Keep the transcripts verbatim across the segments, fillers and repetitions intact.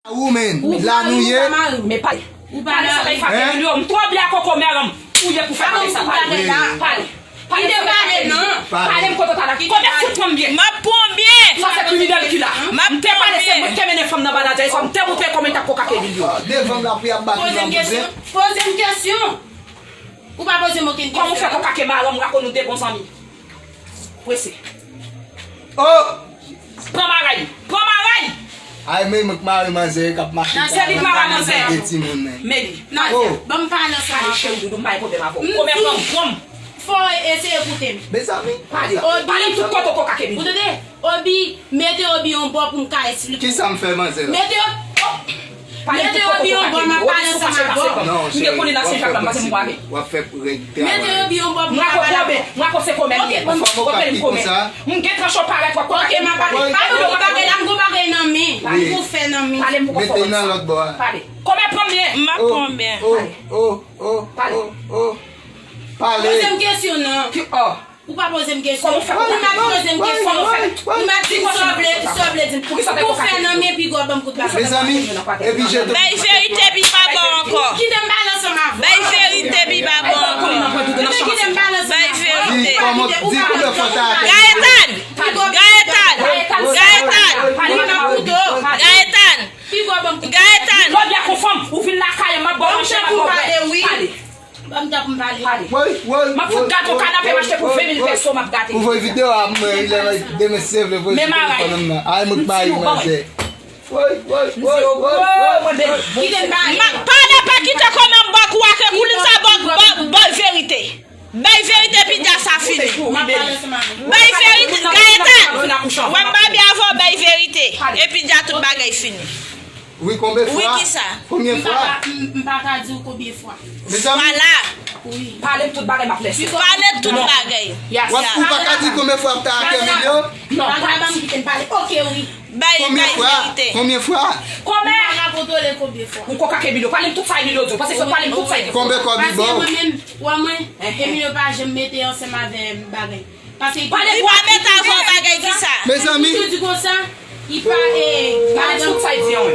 Ou menm, la nou ye. Men pale. Ou pale sa bay fake milyon. M twò byen ak kokomè an. Ou ye pou fè pale sa, pale. Pale. Pale, pale, non. Pale, m kontan ta la. Konbyen fout pran byen? M ap pran byen. Sa se kriminèl ki la. M ap pran byen. M te pale se mwen ki te mennen fanm nan ba Nadia, e sa m te montre kòman l t ap koka ke milyon. Devan m la pou y ap bat nou nan bouzen. Poze m kesyon. Poze m kesyon. Ou pa poze m okenn kesyon. Kòman w fè koka ke madanm ou la konn nou de bon zanmi? Prese. Oh! Pran maray! Pran maray! Ay, men mwen k mare manzè k ap mache. Se li k mare manzè. De timoun, men. Men li. Nadia, ban m pale ansanm avè w. Pale, cheri doudou, m pa gen pwoblèm avè w. Kòmè pran m, pran m. Fò w eseye koute m. Mezanmi. Pale. Obi. Pale m tout kote w koka ke li. Ou tande? Obi, mete Obi yon bò pou m ka esplike w. Kisa m fè manzè la? Mete Obi. Pale m tout kote w koka ke li. Obi sou fache pase pran m. M gen konnen nan Sen Jak la m pase m wale. W ap fè règ travay. Mete Obi yon bò pou m ka pale avè w. M rakonte kòmè m ye. Oke, ban m. Oke, m kòmè. M gen tranch w ap parèt w ap koka ke li. Oke, m ap pale. Pale m yon bagay la, m gon bagay nan men. M gon fè nan men. Pale m pou konfòm sa. Mete nan lòt bò a. Pale. Kòmè pran m byen. M ap pran byen. Oh, oh, oh, oh, oh. Pale. Poze m kesyon non. Ki, oh. Ou pa poze m kesyon. Ou mèt poze m kesyon. Ou mèt di m sa w vle, sa w vle di m. Pou fè nan men pi gwo ban m kout bagay. Mezanmi, epi je te. Bay verite pi pa bon ankò. Kite m pale ansanm avè w. Bay verite pi pa bon ankò. Kite m pale ansanm avè w. Bay verite. Di kòman, di konbyen fwa ta atè. Gaëtan! Gaëtan! Gaëtan! Gaëtan! Pi gwo ban m kout bagay. Gaëtan! Lòbya konfòm, ou vin lakay mwen, m ap ba w manje, m ap ba w bwè. Pale. Ban m tan pou m pale. Pale. Woy, woy, woy. M ap fout gate w kanape m achte pou ven mil pèso, m ap gate. Ou voye videyo a mwen, lè demen si Dye vle voye sou telefòn m nan. Ay, mwen k mare manzè. Woy, woy, woy, woy, woy. Kite m pale. M ap pale, pa kite kòmè m ba kou a ke koulin sa ba, ba, ba verite. Bay verite, pi dja sa fini. M ap pale ansanm avè w. Bay verite, Gaëtan. Wè m pa byen avè w, bay verite. Epi dja tout bagay fini. Wi, konbyen fwa? Wi, kisa? Konbyen fwa? M pa ka, m, m pa ka di w konbyen fwa. Mezanmi. Vwala. Wi. Pale m tout bagay, m ap lèse. Pale tout bagay. Yes. W ap, ou pa ka di konbyen fwa m ta atè milyon? Non, pa di. Ban m kite m pale. Oke, wi. Bay, bay verite. Konbyen fwa? Konbyen fwa? Konbyen? M pa ka kontwole konbyen fwa. Ou koka ke milyon. Pale m tout sa Emilio di w. Pase se pale m tout sa Emilio. Konbyen kòb li ba w? Paske mwen menm, wè mwen, Emilio pa janm mete ansanm avè m bagay. Pale pou li pa met avè w bagay kisa? Mezanmi. Li di konsa, li pa, e, madanm,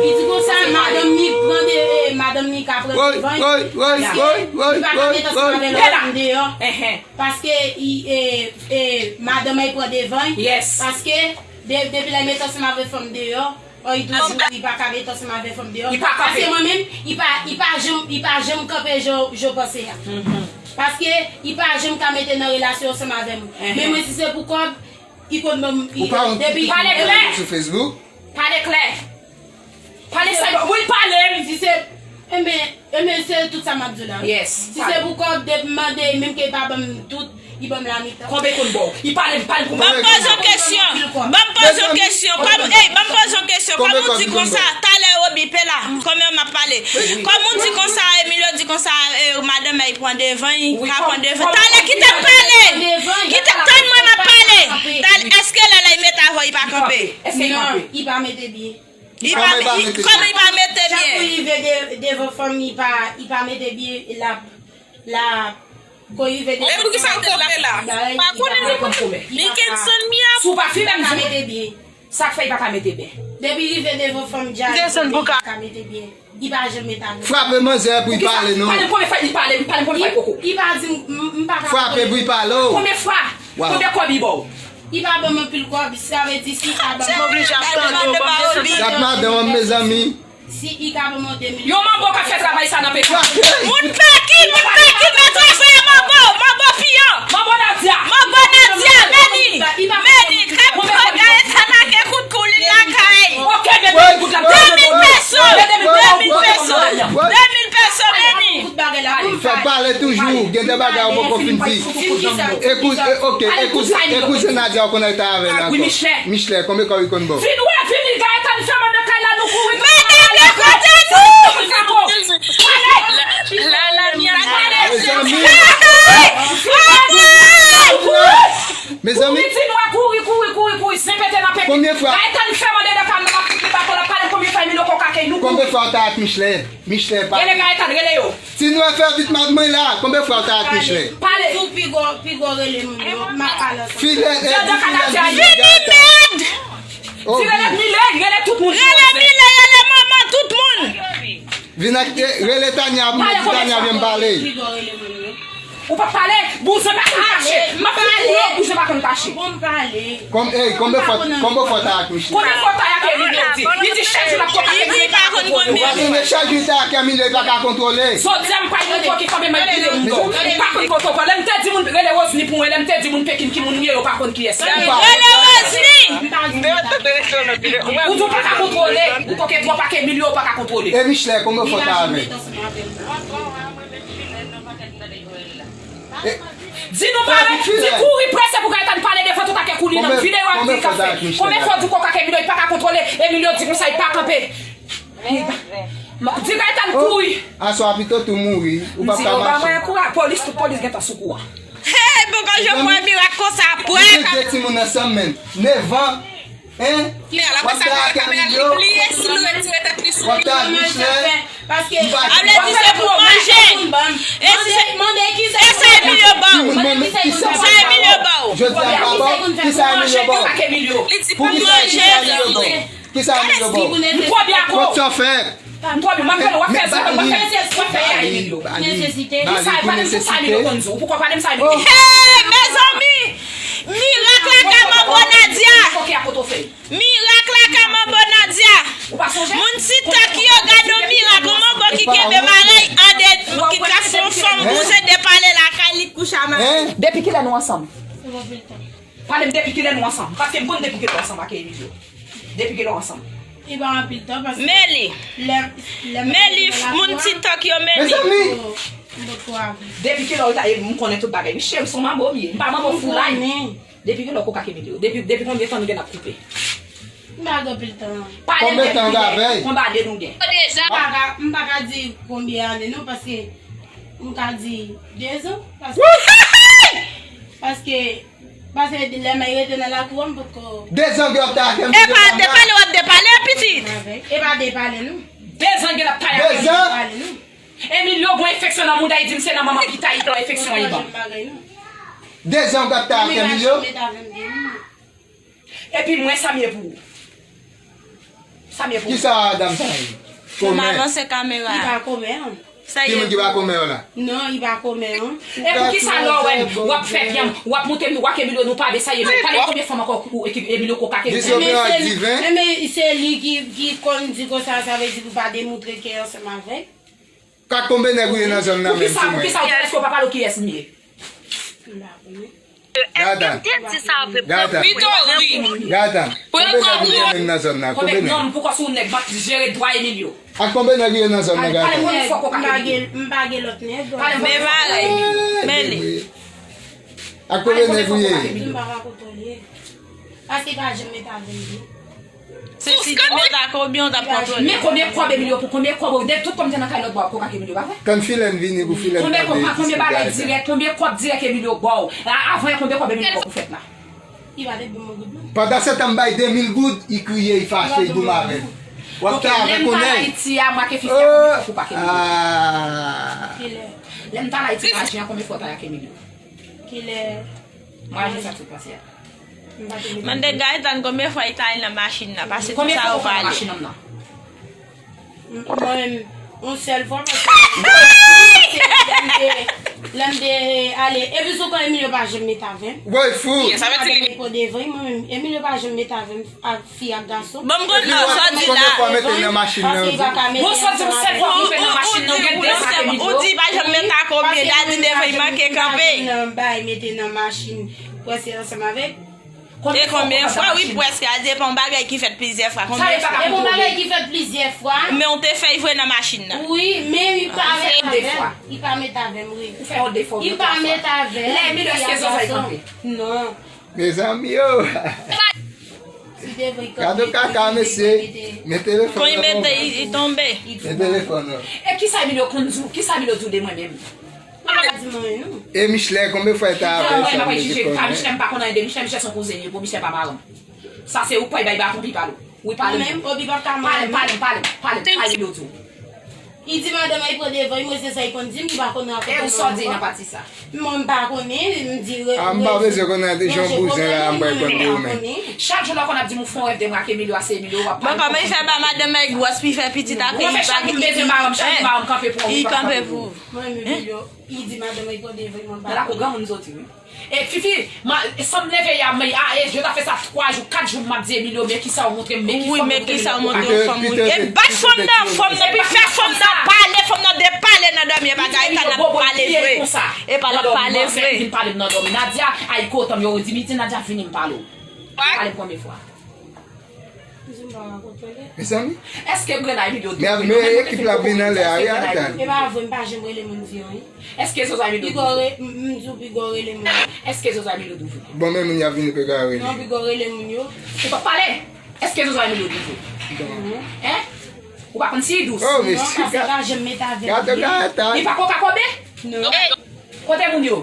li di konsa, madanm li pran de, e, madanm li ka pran devan. Woy, woy, woy, woy, woy. Li pa ka met ansanm avè lòt fanm deyò. Paske, e, e, madanm li pran devan. Paske, de, depi lè li met ansanm avè fanm deyò, Ò, li toujou, li pa ka met ansanm avè fanm deyò. Li pa kanpe. Paske mwen menm, li pa, li pa janm, li pa janm kanpe jan, jan w panse a. Paske li pa janm ka mete nan relasyon ansanm avè m. Men mwen, si se pou kòb, li konn ban m, li, depi. Ou pa wont pou pale klè sou Facebook? Pale klè. Pale sa, wi, pale. Si se, enben, Enben, se tout sa m ap di w la. Yes. Si se pou kòb, depi m mande, menm ke li pa ban m tout, li ban m lamitan. Konbyen konn ba w? Li pale, li pale pou mwen. Ban m poze w kesyon. Ban m poze w kesyon. Kòm, ey, ban m poze w kesyon. Kòm ou di konsa, talè Obi pe la. Kòman m ap pale? Kòm ou di konsa, Emilio di konsa, e, madanm li pran devan, li ka pran devan. Talè kite m pale. Kite, tann mwen m ap pale. Talè, èske lè la li met avè w, li pa kanpe? Non, li pa mete byen. Li pa, kòman li pa mete byen? Jan pou rive de, devan fanm, li pa, li pa mete byen, l ap, l ap, pou rive devan fanm. E poukisa l kanpe la? Pa konnen li konn kòmè. Li gen san mi ap. Si w pa fimen m di w. Sa k fè li pa ka mete byen? Depi rive devan fanm, dja li pa ka mete byen. Li pa janm mete byen. Frape manzè pou li pale non. Pale m konbyen fwa li pale, pale m konbyen fwa li poko. Li pa di m, m pa ka. Frape pou li pale o. Konbyen fwa? Konbyen kòb li ba w? Li pa ban m anpil kòb, sa vle di si li pa ban m. M oblije ap tande w, ban m desann. Dat madanm an, mezanmi. Si li ka ban m de mil. Yon manbo k ap fè travay sa nan peyi. Moun peki, moun peki, men travay a manbo, manbo piyan. Manbo Nadia. Manbo Nadia, men li. Men li, k ap pran Gaëtan lage kout kou li lakay. Ok, men de mil goud la. De mil peso. De mil peso. De mil peso, men li. Fè pale toujou, gen de bagay ou poko fin di. Ekout, e, ok, ekout, ekout se Nadia ou konn al ta avè l ankò. Michelet, konbyen kòb li konn ba w? Vin wè, vini Gaëtan fè mande kay la nou kouri. Madanm yo kote nou? Pale! Mezanmi. Mezanmi. Kouri, vin wè, kouri, kouri, kouri, kouri, zen pete nan pete. Konbyen fwa? Gaëtan fè mande nan kay la, m ap fout li baton la, pale konbyen fwa Emilio koka ke nou kouri. Konbyen fwa w ta ak Michelet? Michelet, pale. Rele Gaëtan, rele yo. Tinoue, fè vit, madanm mwen la. Konbyen fwa w ta ak Michelet? Pale. Tou pi gwo, pi gwo rele moun yo. M ap pale ansanm. Filè, e, di filè, di filè. Vini, mèd! Di rele Miley, rele tout moun. Rele Miley, rele manman, tout Vin ak te, rele Tania pou mwen, di Tania vin pale. Ou pa pale, bouzen pa konn kache. M ap fè pou yo, bouzen pa konn kache. Bon, m pale. Konm, ey, konbe fò, konbe fò ta ak Michel. Konbe fò ta ak Emilio di. Li di chak jou l ap koka Emilio pa ka kontwole. Ou pa tande chak jou ta ak Emilio, li pa ka kontwole. Jodi a m pa yon koke konbe m ap gide m do. Ou pa konn kontwole. Lè m te di moun rele Rosny pou mwen, lè m te di moun Pekin ki moun li ye, yo pa konn kiyès li ye. Rele Rosny! Ou di w pa ka kontwole. Ou koke twòp ak Emilio, ou pa ka kontwole. E Michel, konbe fò ta avè. Di nou pale, di kouri prese pou Gaëtan pale devan tout ake kouri nan videyo ap di l ka fè. Konbyen fwa w di w koka ak Emilio, li pa ka kontwole, Emilio di konsa, li pa kanpe. Di Gaëtan kouri. Aswè a pito tou mouri, ou p ap ka mache. Mwen kouri, polis, tout polis gentan sou kou a. Hey, poko janm wè mirak konsa, pwè. Ou te de timoun ansanm, men. Nèf an, Hein? W ap ta ak Emilio? W ap ta ak Michel? Paske a vle di se pou manje. E si se, e sa Emilio ba w? Sa Emilio ba w? Jodi a m pa ba w? Kisa Emilio ba w? Li di pou manje. Kisa Emilio ba w? Kot sa w fè? M twò byen, m ap fè, w ap fè sa, w ap fè, w ap fè Emilio. Nesesite. Kisa, pale m pou sa Emilio konn di w. Poukò pale m sa Emilio konn di w. Hey, mezanmi! Mirak lakay manbo Nadia! Koke a poto fèy. Mirak lakay manbo Nadia! Ou pa sonje? Moun TikTok yo, gade yon mirak, yon manbo ki kenbe bagay an de, ki ka fè yon fanm bouzen depale lakay li kouche a mache. Depi kilè nou ansanm? Pale m depi kilè nou ansanm? Paske m konn depi kilè w ansanm ak Emilio. Depi kilè w ansanm? Li pa anpil tan paske Meli. Lè, lè Meli, moun TikTok yo, Meli. Mezanmi! Depi kilè w ta, m konnen tout bagay. Michel, se yon manbo m ye. M pa manbo foulay. Depi kilè w koka ak Emilio? Depi, depi konbyen tan nou gen n ap koupe? M pa gen anpil tan. Pale m depi kilè? Konbyen tan w gen avè l? Konbyen ane nou gen? M pa ka, m pa ka di konbyen ane non, paske m ka di dezan, paske, paske, paske lè m rete nan lakou a, m potko. Dezan gen w ap ta ak Emilio. Epa depale w ap depale pitit. E pa depale non. Dezan gen l ap ta ak Emilio. Dezan? Depale non. Emilio gon enfeksyon nan mouda, li di m se nan manman ki ta li pran enfeksyon an li ban. Dezan w t ap ta ak Emilio? Epi mwen, sa m ye pou ou? Sa m ye pou ou? Kisa dam sa ye? Komè. Avanse kamera. Li pa komè an. Ki moun ki pa komè yo la? Non, li pa komè an. E poukisa lè w wè w ap fè byen, w ap montre m, w ak Emilio nou pa byen, sa ye, men pale konbyen fanm ankò ou, Emilio koka ak Emilio? Enben se li ki, ki konn di konsa, sa vle di pou pa demontre kè ansanm avèk. Ka konbyen nèg ou ye nan zòn nan menm, di mwen? Poukisa, poukisa ou di èske w pa pale w kiyès m ye? M pa konnen. Gata. Gata. Gata. Konbyen nèg ou ye menm nan zòn nan? Konbyen nèg? Non, poukò se yon nèg m ap jere dwa Emilio. Ak konbyen nèg ou ye nan zòn nan, Gata? Pale m konbyen fwa koka ak Emilio. M pa gen, m pa gen lòt nèg. Pale m konbyen fwa koka ak Emilio. Ak konbyen nèg ou ye? M pa ka kontwole. Paske pa janm met avè m tou. Se si te met ak konbyen w t ap kontwole. Men konbyen kòb Emilio pou konbyen kòb ou de tout kòb te nan kay lòt bò ap koka ak Emilio pa vre? Tann Filèn vini pou Filèn tande. Konbyen kòb, konbyen bagay dirèk, konbyen kòb dirèk Emilio ba w? Avan yè konbyen kòb Emilio ba w pou fèt la? Li pa te ban mwen goud non. Pandan se tan m bay de mil goud, li kriye, li fache, li goumen avè m. W ap ta avè konnen. Lè m t al Ayiti a, m ak Fifi a konbyen fwa koka ak Emilio? Kilè? Lè m t al Ayiti nan ajan an, konbyen fwa w t al ak Emilio? Kilè? Mwen ajan sa t sot pase a. Mande Gaëtan konbyen fwa li t al nan machin nan, pase tout sa yo pale. Konbyen fwa w t al nan machin nan? Mwen menm, yon sèl fwa, paske lè m te, lè m te ale, epi sou kan Emilio pa janm met avè m. Woy fou! Sa vle di li pou devan, mwen menm, Emilio pa janm met avè m. Ak fi ak gason. Bon, m konn non, sa w di la. Konbyen fwa mete nan machin nan, di? Bon, sa w di, yon sèl fwa pou mete nan machin nan, gen de sa ke li di. Ou di pa janm met ak konbyen, dadi devan li manke kanpe. Bay mete nan machin, prèske ansanm avèk. E konbyen fwa, wi, prèske, a depann bagay ki fèt plizyè fwa. Konbyen fwa? E bon bagay ki fèt plizyè fwa. Men w te fè l vre nan machin nan. Wi, men li pa met avè m. Li pa met avè m, wi. Li pa met avè m. Lè Emilio eske zòzò kanpe? Non. Mezanmi o! Gade kaka mesye. Men telefòn nan. Kon li mete, li tonbe. Men telefòn nan. E kisa Emilio konn di w? Kisa Emilio di w de mwen menm? Li pa di mwen anyen non. E Michel, konbyen fwa l ta avè w? Mwen pa jije pa Michel, m pa konn anyen de Michel, Michel se yon kouzen li ye, bon Michel pa paran m. Sa se ou k pral bay baton pou l pale w. Wi, pale m. Mwen menm, Obi p ap ka mande m. Pale m, pale m, pale m, pale m, pale m, Emilio di w. Li di madanm an, li pran devan, li, mwen se sa li konn di m, li pa konn rakonte. E ou sa w di nan pati sa? Mwen m pa konnen, m di re-, a, m pa bezwen konnen, te jan bouzen la, m pa konn di ou menm. Chak jou la konn ap di m ou fè yon rèv de m ak Emilio, a se Emilio w ap pale. Bon, kòman li fè ba madanm an gwòs, pi fè pitit ak li, pa gen, li kanpe pou ou. Mwen, Emilio, li di madanm an, li pran devan, li mwen pa. Nan lakou granmoun soti, wi. E Fifi, ma, san m leve ya, men, a, e, yo ta fè sa twa jou, kat jou, m ap di Emilio, men kisa w montre m, men kisa w montre m. Wi, men kisa w montre yon fanm, wi. E bat fanm nan, fanm nan, epi fè fanm nan pale, fanm nan depale nan dòmi, e pa Gaëtan n ap pale vre. E pa l ap pale vre. Vin pale m nan dòmi. Nadia, ay, kote m yo, di, mi di Nadia, vini m pale w. Pale m premye fwa. Mezanmi. Èske grenn Emilio douvri? Men, men ekip la ap vin anlè a, wi, atann. E pa vre, m pa janm rele moun di anyen. Èske Zozo Emilio douvri? Pigo re-, m, m di w Pigo rele moun. Èske Zozo Emilio douvri? Bon, men moun y ap vini Pigo rele. Non, Pigo rele moun yo. Ou pa pale? Èske Zozo Emilio douvri? Hein? Ou pa konn si dous? Oh, mesye. Non, pa janm met avèk li. Gato, gato. Li pa koka kobe? Non. Kote moun yo?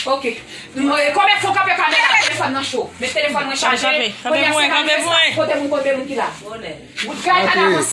Ok. Konbyen fon kanpe kamera? Telefòn nan cho. Met telefòn mwen chaje. Kanpe, kanpe mwen, kanpe mwen. Kote moun, kote moun ki la? Gaëtan avanse.